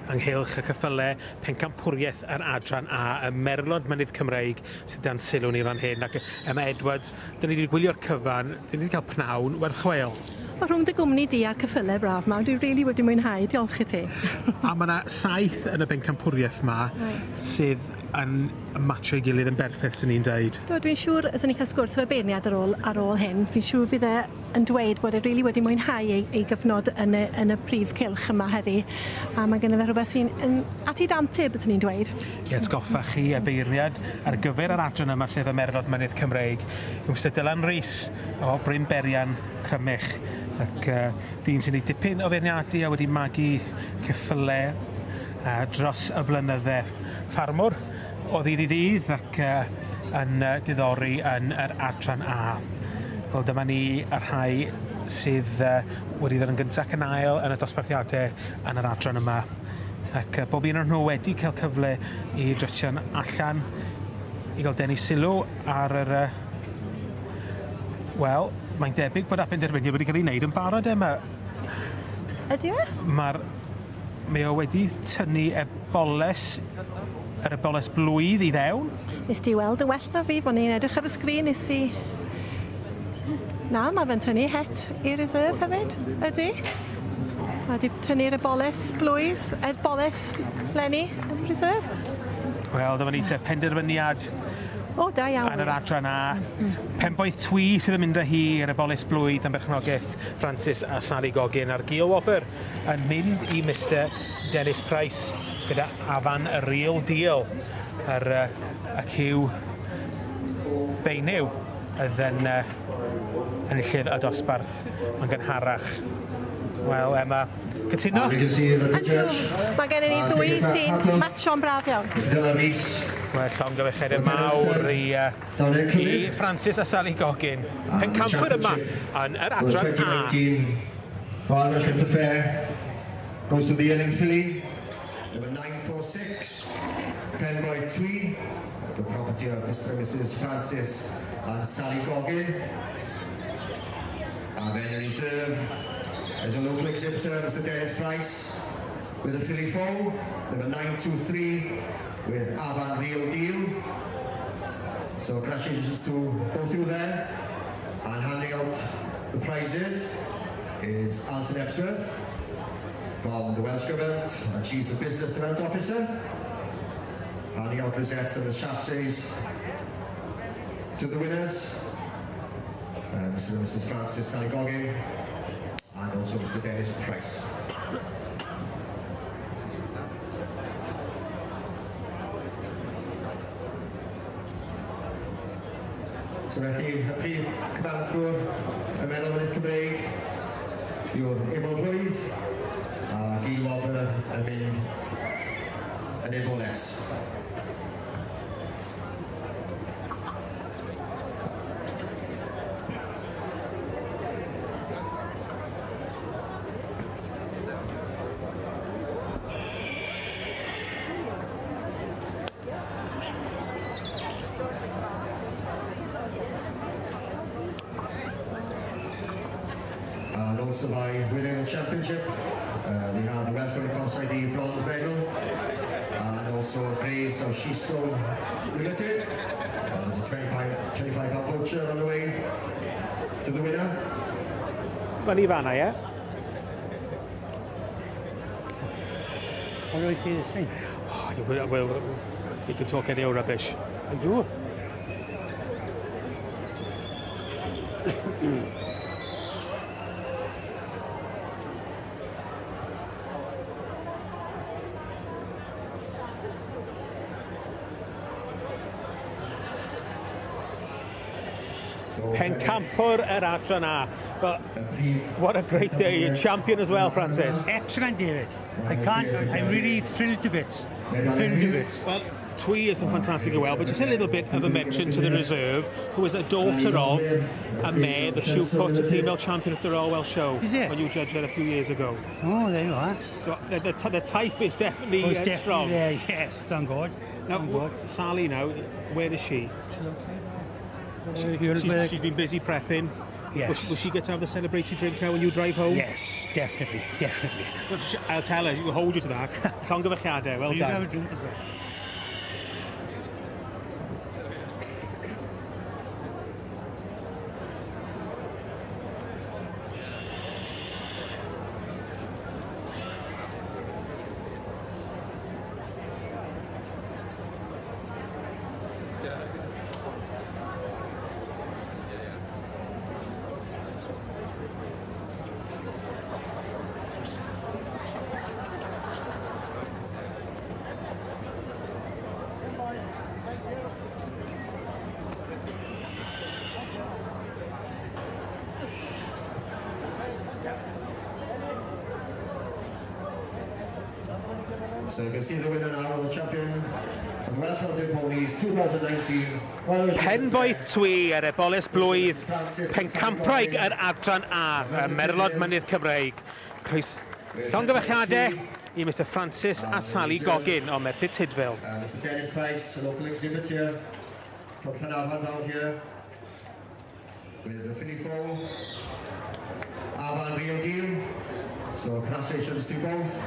ynghylch y ceffyle pencampwriaeth yr adran A, y Merlod Mynydd Cymreig sydd dan sylw ni fan hyn. Ac Emma Edwards, dyn ni wedi gwylio'r cyfan, dyn ni wedi cael pnawn werth chweil. Mae rhwng dy gwmni di a'r ceffyle braf 'ma, dwi rili wedi mwynhau, diolch i ti. A mae yna 7 yn y bencampwriaeth 'ma sydd yn matcho'i gilydd yn berffaith, swn i'n deud. Do, dwi'n siŵr, os ni'n cael sgwrs efo beirniad ar ôl hyn, fi'n siŵr bydd e yn dweud bod e rili wedi mwynhau ei gyfnod yn y prif cylch yma heddi, a mae gynno fe rhywbeth sy'n yn at ei dante, byddwn ni'n dweud. I atgoffa chi y beirniad ar gyfer yr adran yma, sef y Merlod Mynydd Cymreig, yw Mr Dylan Rees o Bryn Berian, Crymych, ac dyn sy'n ei dipyn o feirniadu a wedi magu ceffyle dros y blynydde. Ffarmwr o ddydd i ddydd ac yn diddori yn yr adran A. Wel, dyma ni y rhai sydd wedi ddod yn gyntaf ac yn ail yn y dosbarthiadau yn yr adran yma. Ac bob un o'n nhw wedi cael cyfle i drytian allan i gael denu sylw ar yr... Wel, mae'n debyg bod y penderfyniad wedi cael ei wneud yn barod, Emma. Ydy e? Mae o wedi tynnu eboles, yr eboles blwydd i fewn. Nes di weld yn well na fi, bod ni'n edrych ar y sgrin, nes i... Na, mae fe'n tynnu het i reserve hefyd, ydy. Mae wedi tynnu'r eboles blwydd, eboles Lenny yn reserve. Wel, dyma ni te penderfyniad. O, da iawn. Yn yr adran A. Penboeth Twi sydd yn mynd â hi i'r eboles blwydd yn berchnogaeth Francis a Sally Goggin a'r Gil Wobr yn mynd i Mr Dennis Price gyda Afan y Real Deal ar y cyw beunyw oedd yn enillydd y dosbarth yn gynharach. Wel, Emma, cytuno? Ydw, mae gennym ni ddwy sy'n matcho'n braf iawn. Wel, llongyfarchiadau mawr i Francis a Sally Goggin. Pencampwyr yma yn yr adran A. Welsh Winter Fair goes to the Yearling Filly, number 946, Penboeth Twi, the property of Mr and Mrs Francis and Sally Goggin. And then in reserve, there's a local exhibitor, Mr Dennis Price, with a filly foal, number 923, with Afan Real Deal. So congratulations to both of you there. And handing out the prizes is Alison Ebsworth from the Welsh Government, and she's the Business Development Officer. Handing out rosettes and the chassis to the winners, Mr and Mrs Francis Sally Goggin, and also Mr Dennis Price. So felly, y prif cyfancwr y Merlod Mynydd Cymreig yw'r Ebol Blwydd, a Gil Wobr yn mynd yn Eboles. And also by winning the championship, they had the Welsh Pony Society bronze medal, and also Grays of Sheestone Limited. There's a £25 voucher on the way to the winner. Fyny fan'na, ie? What do I say this time? Oh, you, well, you can talk any old rubbish. I do. Pencampwr yr adran A. But what a great day, a champion as well, Francis. Excellent, David. I can't, I'm really thrilled to bits. Thrilled to bits. Well, Twi is fantastic as well, but just a little bit of a mention to the reserve, who is a daughter of a mare that she put a female champion at the Royal Welsh Show. Is it? When you judged her a few years ago. Oh, there you are. So the type is definitely, Oh, it's definitely strong. there, yes, thank God. Now, Thank God. Sally now, where is she? She's She's been busy prepping. Yes. Will she get to have the celebratory drink now when you drive home? Yes, definitely, definitely. Well, I'll tell her, we'll hold you to that. Llongyfarchiadau, well You done. can have a drink as well. So you can see the winner now, the champion of the Welsh Mountain Ponies 2019. Penboeth Twi ar Eboles Blwydd, Pencampwraig yr Adran A, y Merlod Mynydd Cymreig. Croes llongyfarchiadau i Mr Francis a Sally Goggin o Merthyr Tydfil. Mr Dennis Price, a local exhibitor from Llanafan down here, with the filly foal, Afan Real Deal. So congratulations to both.